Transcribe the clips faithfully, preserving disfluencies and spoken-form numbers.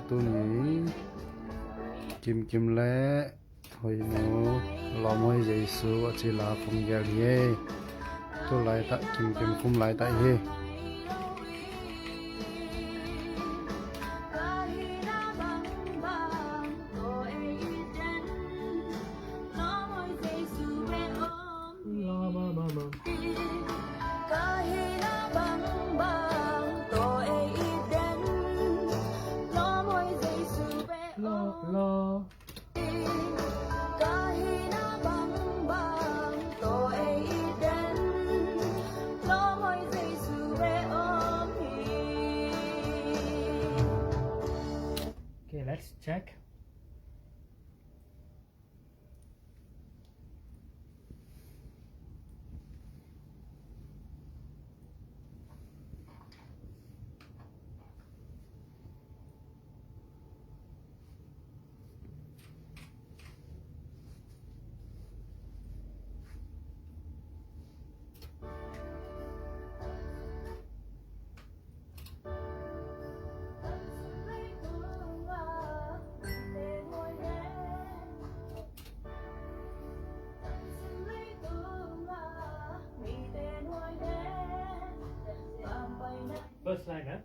Tuni Kimkim le Hoihnu Lawmhoih Jesu a ci la phung gel hi. Tu laitak Kimkim khum laitak hi. Okay, let's check. First line, huh?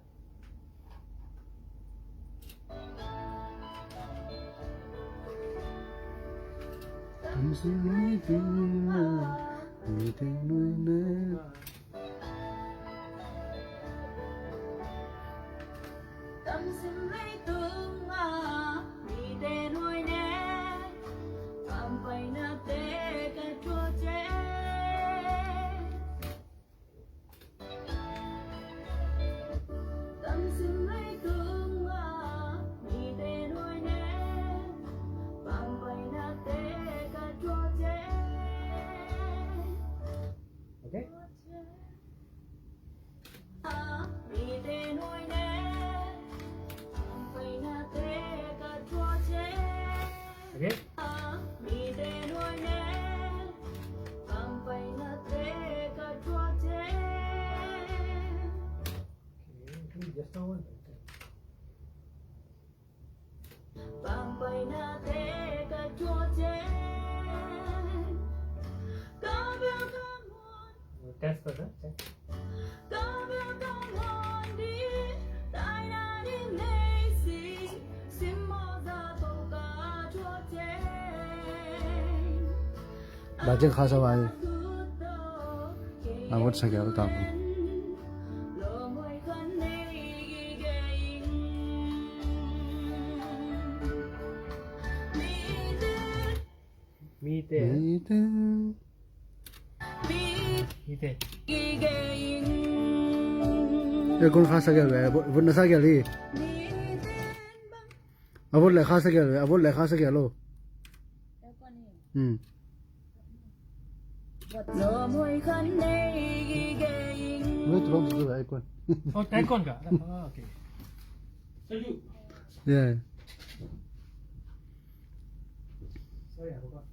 Okay. Okay. Okay, just now one. Test ko, sir. Test. Ba ceng kha sa vai. A vot sa gel tam. Mite. Mite. Mite. Aircon kha sa gel ve, vot na sa gel hi. A vot le kha sa gel ve, a vot le kha sa gel lo. Hmm. Wait, wrong, aircon. Oh, aircon ka? Ah, okay. Yeah. Sorry, I forgot.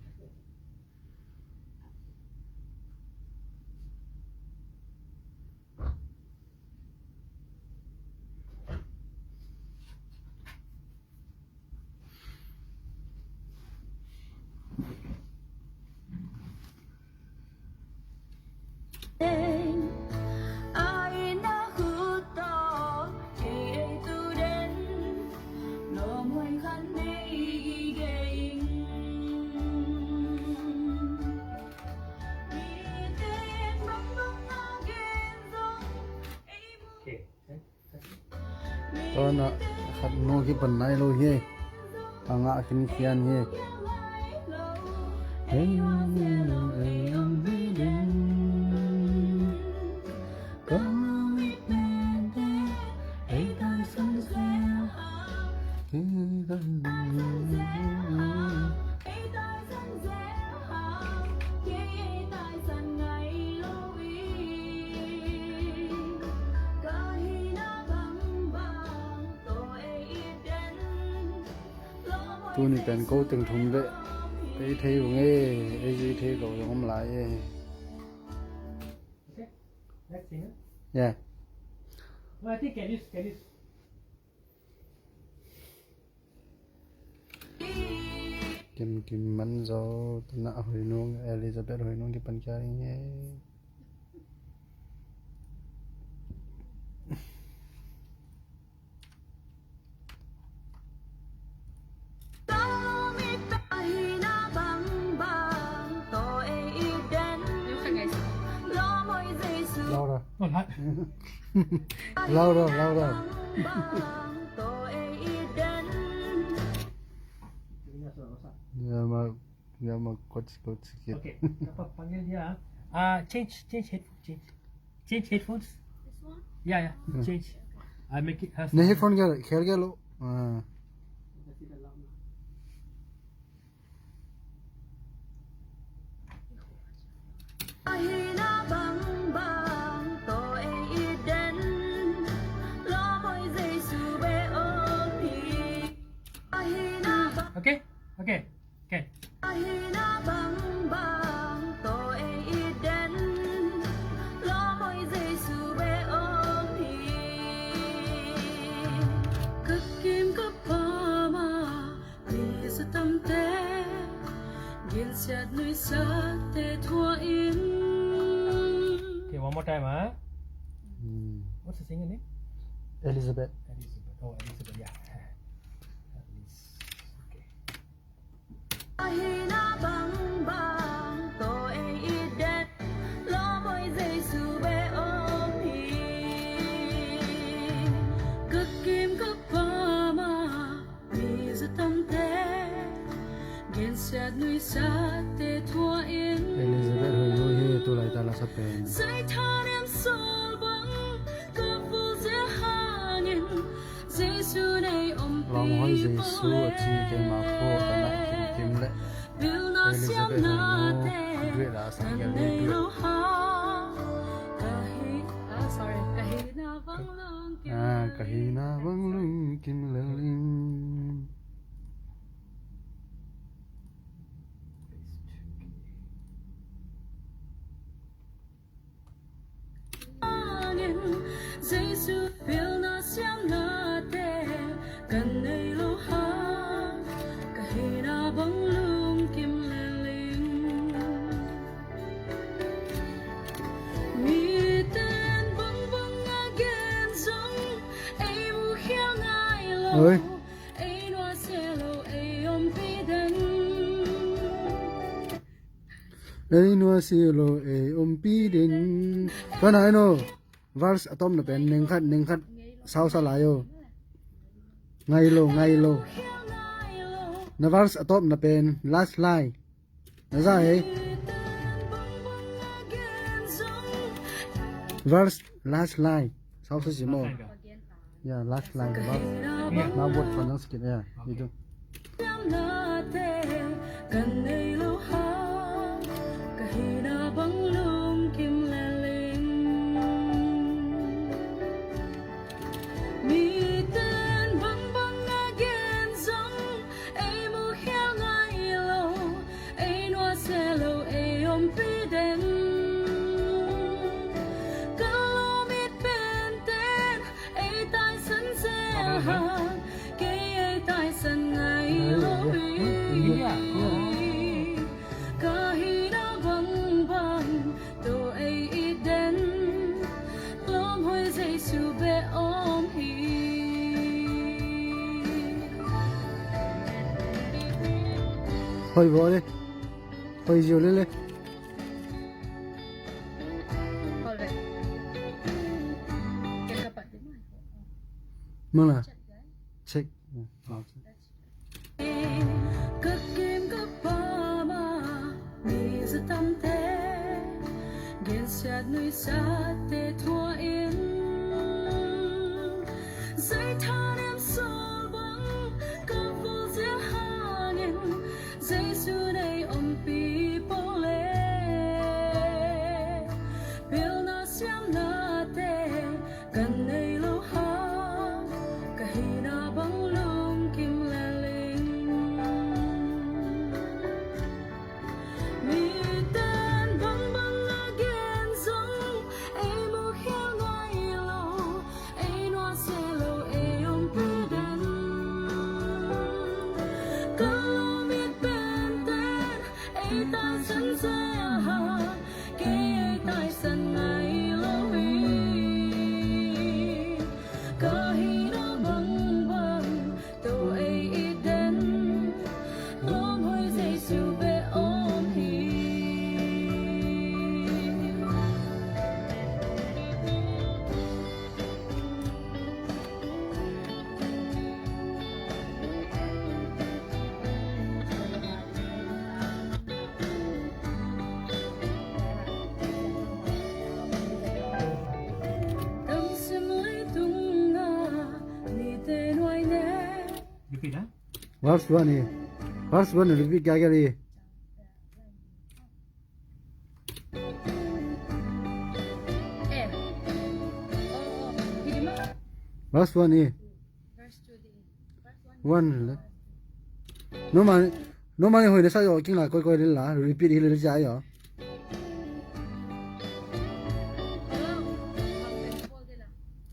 Okay. Tawna khat no kipan nai lo hi. A ngah khinkhian hi. Tuni pen ko teng thum beh ei thei ung e, ei zui thei lo zong om lai e. Okay, let's sing, huh? Yeah. No, I think can use, can use. Kim kim man zo, tana a hoih nung, Elizabeth hoih nung kipan kia ding hi. Louder. Louder, louder. Ya, ma, ya, ma, coach, coach, sikit. Okay, apa panggil dia? Ah, change, change headphone, change. Change headphones. This one? Yeah, yeah, change. I make it. Ne headphone kya, khel kya lo? Ah. Okay, okay, okay. Okay, one more time, huh? Hmm. What's the singer name? Elizabeth. Elizabeth. Oh, Elizabeth, yeah. Elizabeth. Okay. Elizabeth hoih nu hi, tulai ta la sa pen. Lawng hoih Jesu a ci keima phuak a na kim kim le Elizabeth hoih nu duet a sang gel ni duet. Ah, sorry. Ah, ka hihna bang lungkim lel ing. Jesu pilna siamnate kan nei lo hang, ka hihna bang lungkim lel ing. Miten bangbang a gen zong ei mukhia ngai lo. Oi. Ei nuasia lo ei ompih den. Ei nuasia lo ei ompih den. Ka nai no. Verse a tawpna pen neng khat, neng khat sausa lai o. Ngai lo, ngai lo. Na verse a tawpna pen last line. Na za hei. Verse last line. Sausa si mo. Ya, last line. Verse. Ya. Na word pa nang sikit ya. Itu. Kan nei lo hang, ka hihna bang lungkim lel ing. Miten bangbang a gen zong ei mukhia ngai lo, ei nuasia lo ei ompih den. Ka lawm it penten ei taisan zel hang, kei ei taisan ngai lo hi. Ka hihna bangbang tawh ei it den, lawm hoih Jesu beh om hi. Hoih vawh le. Hoih zio le le. Mala. Check. Ka kim ka pama mi zatamte gensiat nuisiatte thuahin, zaithanem sawl bang ka vul zia hangin, Jesu nei ompi pole. Pilna siamnate kan nei lo hang, ka hihna bang lungkim lel ing. Miten bangbang a gen zong ei mukhia ngai lo, ei nuasia lo ei ompi den. Ka lawm it pen Verse one hi. Verse one hi, repeat kya kya hi. Verse one hi. One. Normal, normal hi hoih na sa yo, king la koi koi le la, repeat hi le le sa yo.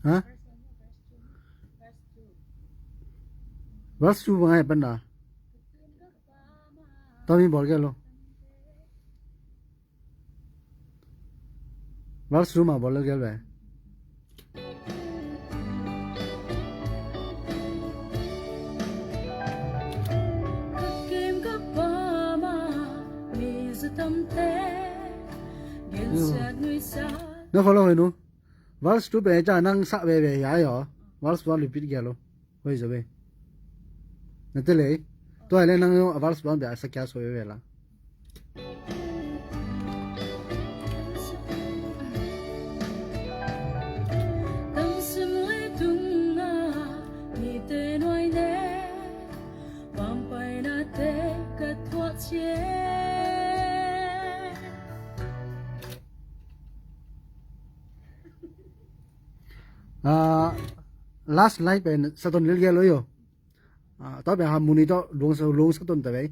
Ha? Verse two bang ai pan na. Tami bawl kei lo. Verse two mah bawl lo kei lo. Na follow hoih nu. Verse two pen ca nang sa veve hi ai aw. Verse one repeat gel lo. Hoih zaw ve. Na te lei. Tua hi le nang a verse one pen a sa kia so veve la. Ah, last line pen saton lel gel lo yo. Ah, tua pen harmony tawh lung sa, lung saton ta vei.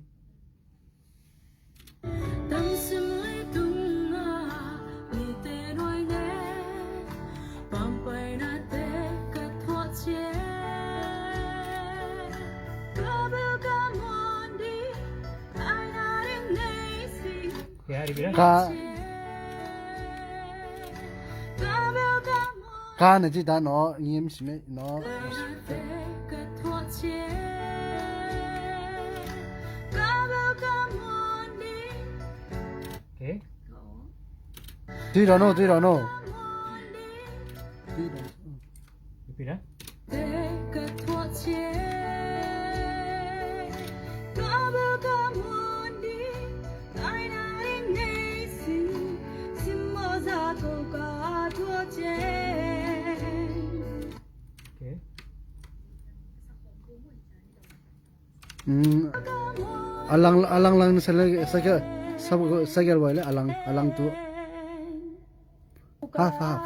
Ka, ka na ci ta no, ngim si me no. Okay. Tui da no, tui da no. Tui da. Repeat ah. Okay. Mm. Alang, alang lang sa, sa, sa, sa gel wai le alang, alang tu. Half, half.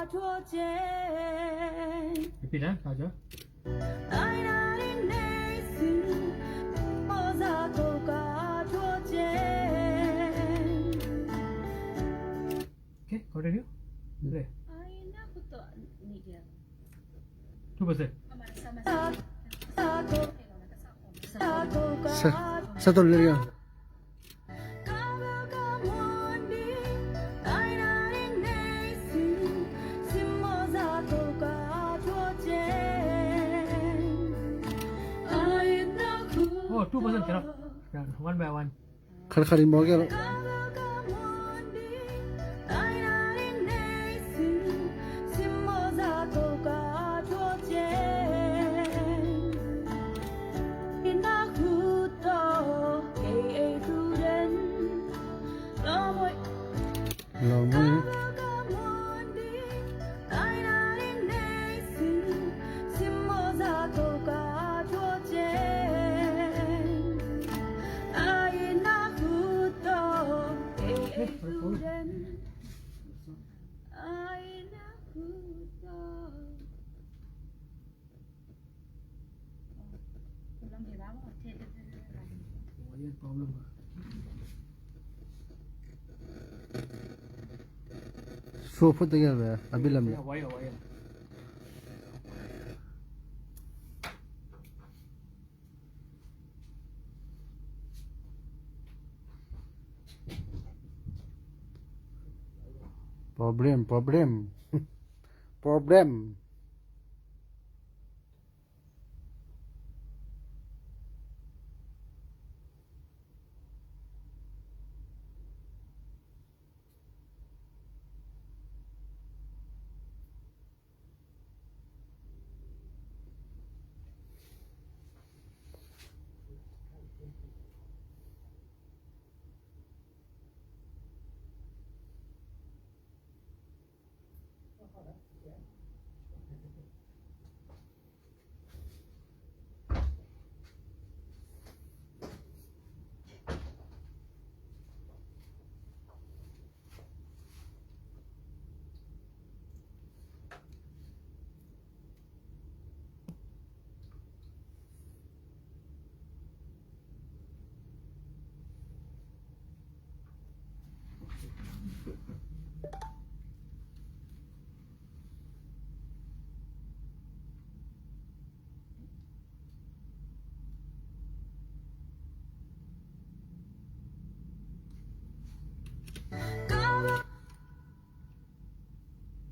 Repeat ah, Kaja. Okay, continue. Play. Two percent. Sa, sa ton le ya. Oh, two percent cannot. Yeah, one by one. Khat khat in bawl kei lo. Lo mu. Problem. Sua phot tegel ve, a bilam le. Problem, problem. Problem.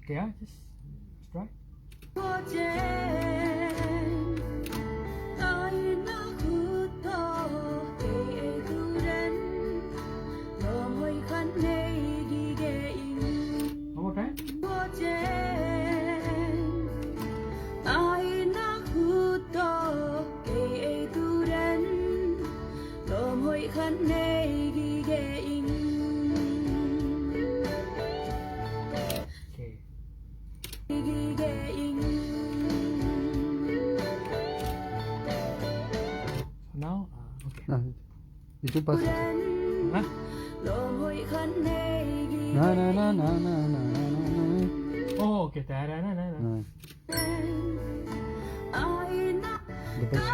Okay, ah, just, just try. One more time. Okay. Now, ah, okay. Ah, itu pas. Hah? Na, na, na. Oh, okay. Ta, na, na, na, na. Ah. The best.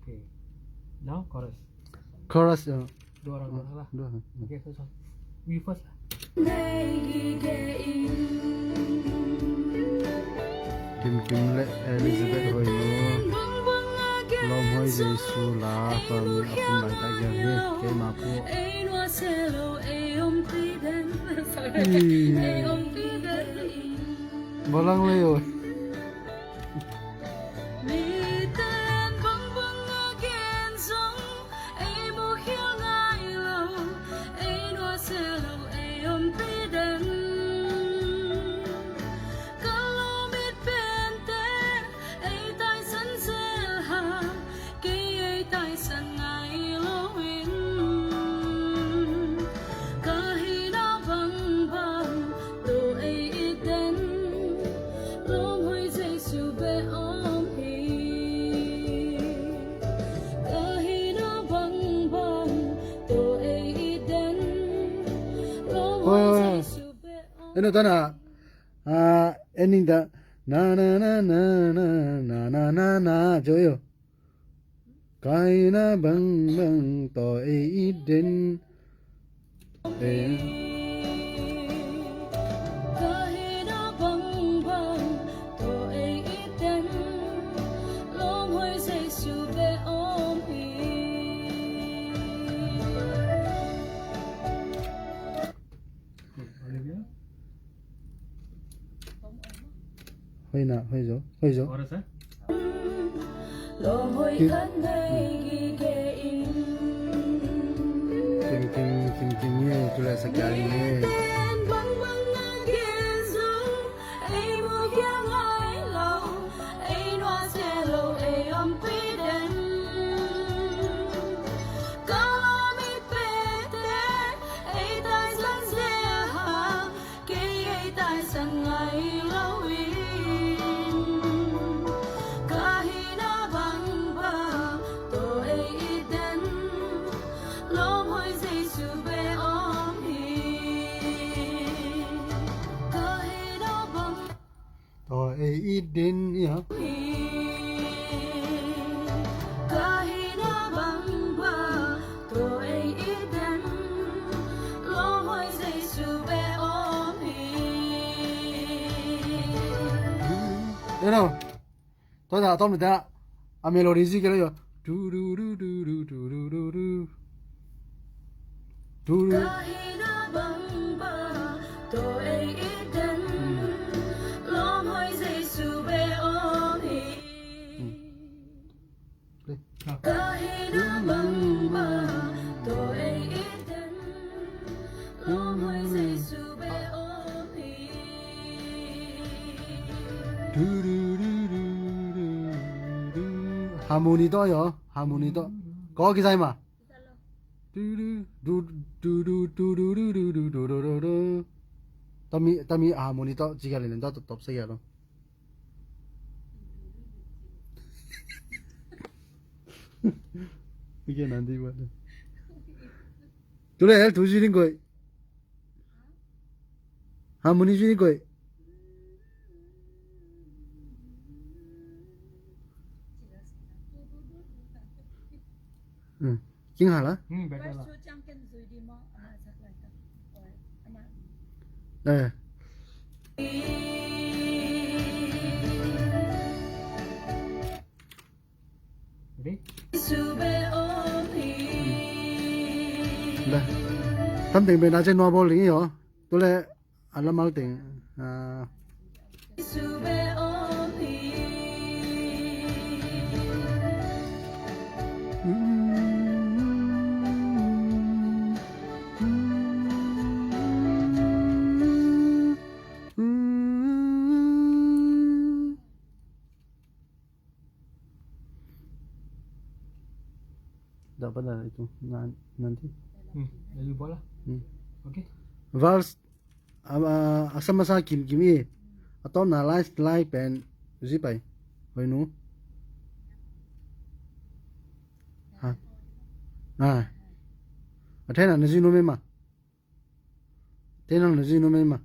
Okay. Now, chorus. Chorus, uh, dua orang, dua orang lah. Dua orang. Okay, so, so. We first lah. Kim Kim le Elizabeth Hoinu. Lawm Hoi Jesu la, a pum lai ta giang hi. Keima pu. Ih. Balang le oi. Miten bangbang a gen zong ei mukhia ngai lo, ei nuasia lo, ei ompi den. Ka lawm it pente ei taisan zel hang, kei ei taisan ngai lo in. Ka hihna bangbang tawh ei it den, Lawm Hoi Jesu beh om hi. Ka hihna bangbang tawh ei it den, Lawm Hoi Jesu beh om hi. Eno tana, ah, ending ta, na, na, na, jo yo. Ka hihna bangbang tawh ei it den. Eh. Ka hihna bangbang tawh ei it den, Lawm Hoi Jesu beh om hi. Hoina, hoi zo, hoi zo. Kim, Kim, Kim, Kim, ye, tu le sa kya ye. Kei ei taisan ngai lo in, ka hihna bangbang tawh ei it den, Lawm Hoi Jesu beh om hi. Ka hihna bang tawh ei it den, ia. Ka hihna bangbang tawh ei it den, Lawm Hoi Jesu beh om hi. Eno. Tua dah, tom dah. A melody zi kei lo yo. Du, du, du. Du, du. Ka hihna bangbang tawh ei it den, Lawm Hoi Jesu beh om hi. Hmm. Play. Ka hihna bangbang tawh ei it den, Lawm Hoi Jesu beh om hi. Du, du, du. Harmony tawh yo, harmony tawh. Ko kisai ma. Du, du, du, du. Tami, tami harmony tawh, ci ka le len tawh, top, top, sa ya lo. Ike nan di wa. Tu le, tu zi ling koi. Harmony zi ling koi. Hmm. King hala? Hmm, better la. First two chang ken zui di mo, ama sak lai ta. Or, ama. Eh. Ready? Dah. Tam teng pen a cen nua bawl ding i aw. Tu le a lamal teng. Ah. Dah pada itu nan-, nanti. Hmm, lagi bola. Hmm. Okay. Vals, a, a, a sa masa kim kim i. A tawpna lai, lai pen zui pai. Hoi nu. Ha. Ah. A thena na zui nu me ma. Tenang na zui nu mei ma.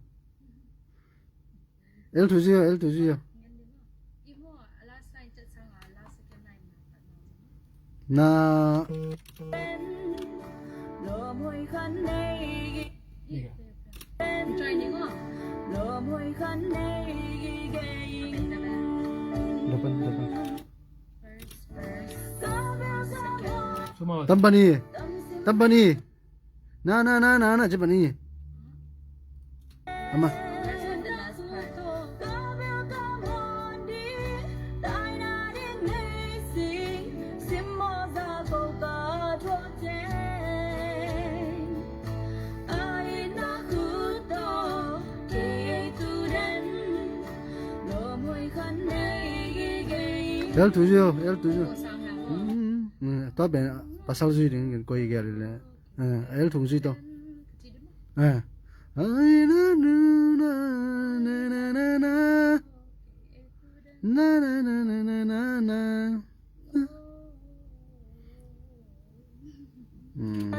El thu zui o, el thu zui o. Na. Depan, depan. Tampani. Tampani. Na, na, na, na, na, cepat ni. Ama. El thu zui o, el thu zui o. Hmm, hmm, tua pen pasal zui ding, koi gel le. Eh, el thong zui to. Eh. Ai na na na na na na. Na na na na na na na. Hmm.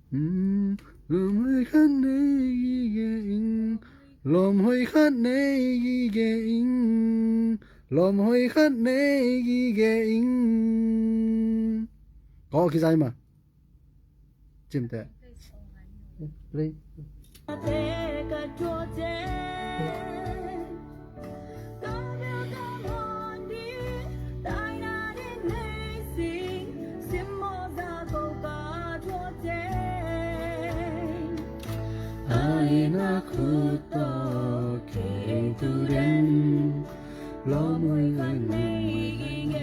Hmm, lawm hoih khat nei gige ing. Lawm hoih khat nei gige ing. Lawm hoih khat nei gige ing. Ko kizai ma. Cimte. Play. Ai na khut tawh kei tu den. Lawm hoih khat nei hi.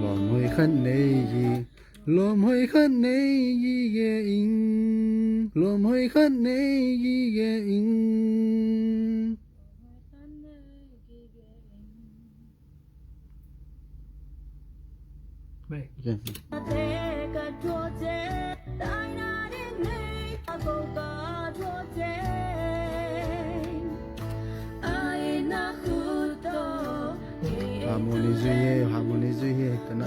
Lawm hoih khat nei hi. Lawm hoih khat nei gige ing. Lawm hoih khat nei gige ing. Harmony zui hi, harmony zui hi, tana.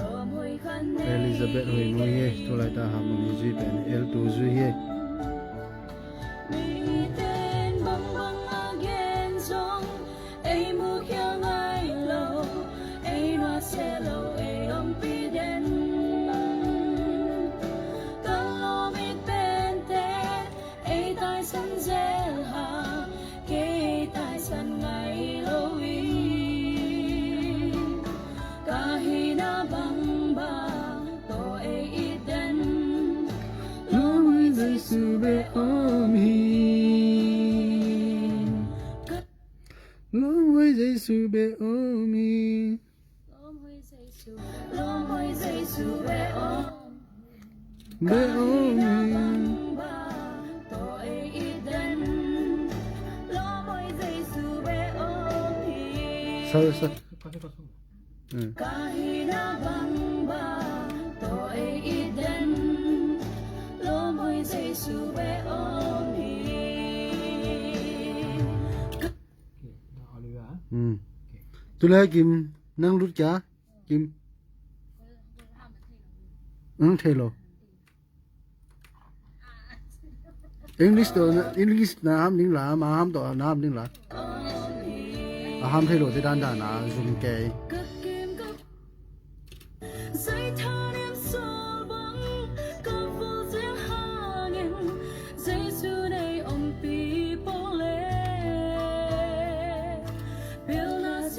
Elizabeth Hoinu hi, tulai ta harmony zui pen el tu zui hi. Miten bangbang a gen zong ei mukhia ngai lo, ei nuasia lo, ei ompi den. Ka lawm it pente ei taisan zel hang, kei taisan ngai lo in. Ka hihna bangbang tawh ei it den. Lawm hoih Jesu beh om hi. Lawm hoih Jesu beh om hi. Lawm hoih Jesu beh om. Beh om hi. Sorry, sorry. Hmm. Hmm. Tule Kim, nang lut kya? Kim. Nang thei lo. English tawh, English na ham ding la, ma ham tawh na ham ding la. A ham thei lo te dandan a zum kei.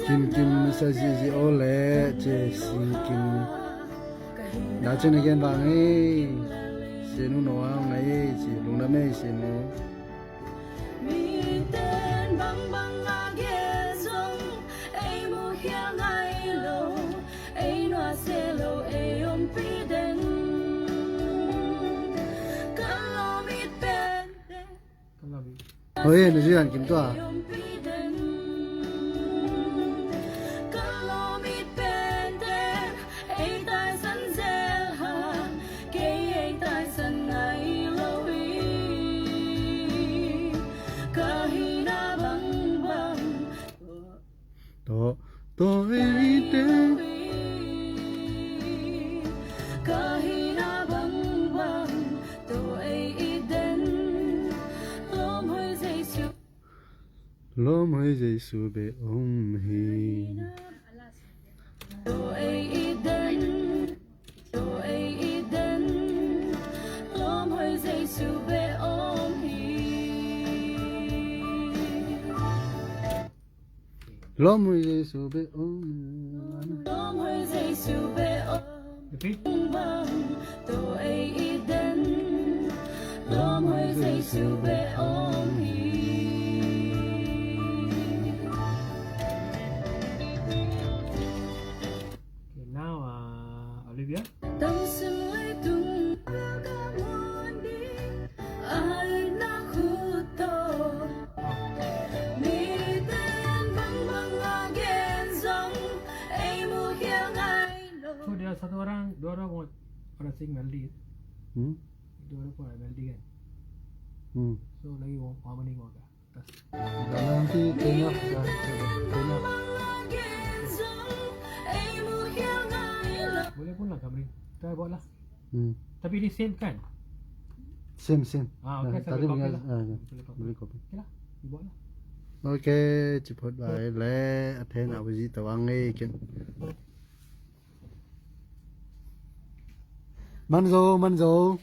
Kim Kim sa zizi o le, ci Sing Kim. Na cin a gen bang ei. Sinu no ang ei, ci lungdam ei, Sinu. Miten bangbang a gen zong ei mukhia ngai lo, ei nuasia lo, ei ompih den. Ka lawm it pen. Oi, na zian Kim tua. To, to ei ite. Lawm hoi Jesu be om hi. Lawm hoi Jesu be om. Lawm hoi Jesu be om. Repeat. To ei i den. Lawm hoi Jesu be om hi. Okay, now, uh, Olivia. So there are satu orang, dua orang want, want to sing melody. Hmm? Dua orang pun ada melody kan? Hmm. So lagi orang, orang mana yang orang. Dah nanti tengok, dah tengok. Boleh pun lah, Kamri. Try buat lah. Hmm. Tapi ini same kan? Same, same. Ah, okay, tadi boleh copy lah. Ah, ya. Boleh copy. Boleh copy. Okay lah, buat lah. Okay, ci Phot Vai le a then a uzi tawang ei ken. Man zo, man zo.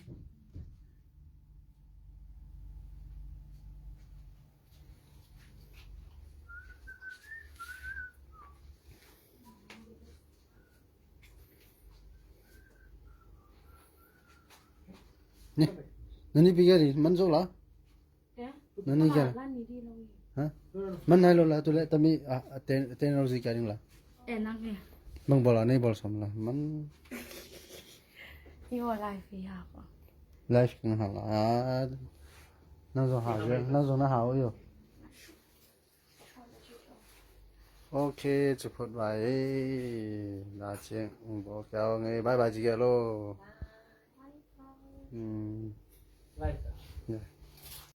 Ni, nani pi gari man zo la. Nani kya? Ha? Man nai lo la tu le tami a ten ten lo zi kya ding la. Bang bol a nei bol som la man. Life kang ha la. Nang zong ha nang zong na ha yo. Ok, ci Phot Vai ei. Na ciang bawk kya ngei. Bye bye ci kya lo.